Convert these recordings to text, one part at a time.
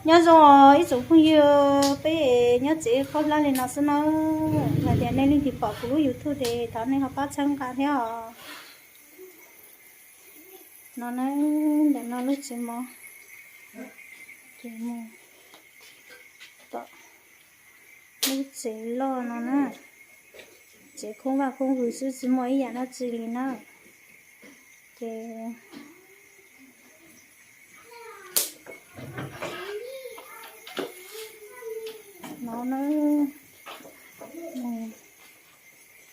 Nyob zoo os ib tsoom phooj ywg, peb nyob tsev khaub hlab li no xwb na. Yog tias nej leej twg pom kuv lub YouTube ces thov nej ho pab txhawb nqa thiab os. No na, ntawm no lub tsev mov, ces mus tom lub tsev loj no na. Tsev khoob vaj khoob hws xwb tsis muaj ib yam dab tsi li na. Ces no na,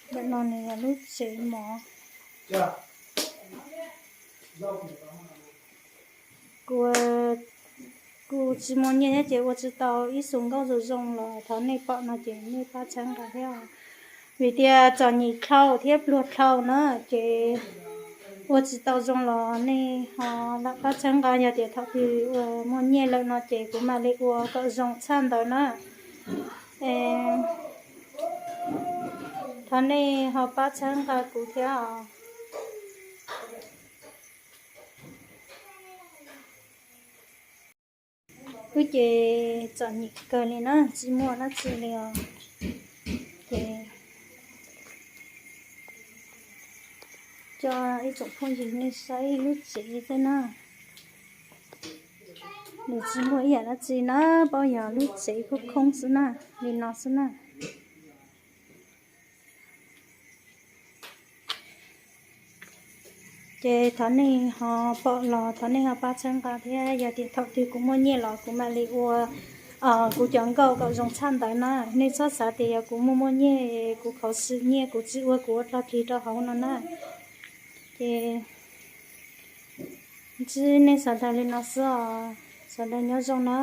ntawm no nws yog lub tsev mov. Kuv, kuv tsis muaj nyiaj thiab ces ua tsis tau ib xu nkauj zoo zoo los thov nej pom no ces nej pab txhawb nqa thiab. Vim tias txom nyem dhau thiab pluag dhau na, ces ua tsis tau zoo los nej ho lam pab txhawb nqa. Yog tias thaum twg uas muaj nyiaj lawm no ces kuv mam li ua kom zoo tshaj ntawd na. Thov nej ho pab txhawb nqa kuv thiab os. Wb ces txom nyem kawg li na, tsis muaj dab tsi li os. Ces coj ib tsoom phooj ywg nej saib lub tsev xwb na. Nws tsis muaj ib yam dab tsi na, paub yog lub tsev khoob khoob xwb na, li no xwb na. Ces thov nej ho pom los thov nej ho pab txhawb nqa thiab. Yog tias thaum twg kuv muaj nyiaj los kuv mam li ua kuv cov nkauj kom zoo tshaj ntawd na. Nej txhob xav tias yog kuv muaj muaj nyiaj kuv khuv xim nyiaj kuv tsis ua kuv ua dog dig rau hauv no na. Ces ntsib nej sawv daws li no xwb os, sawv daws nyob zoo na.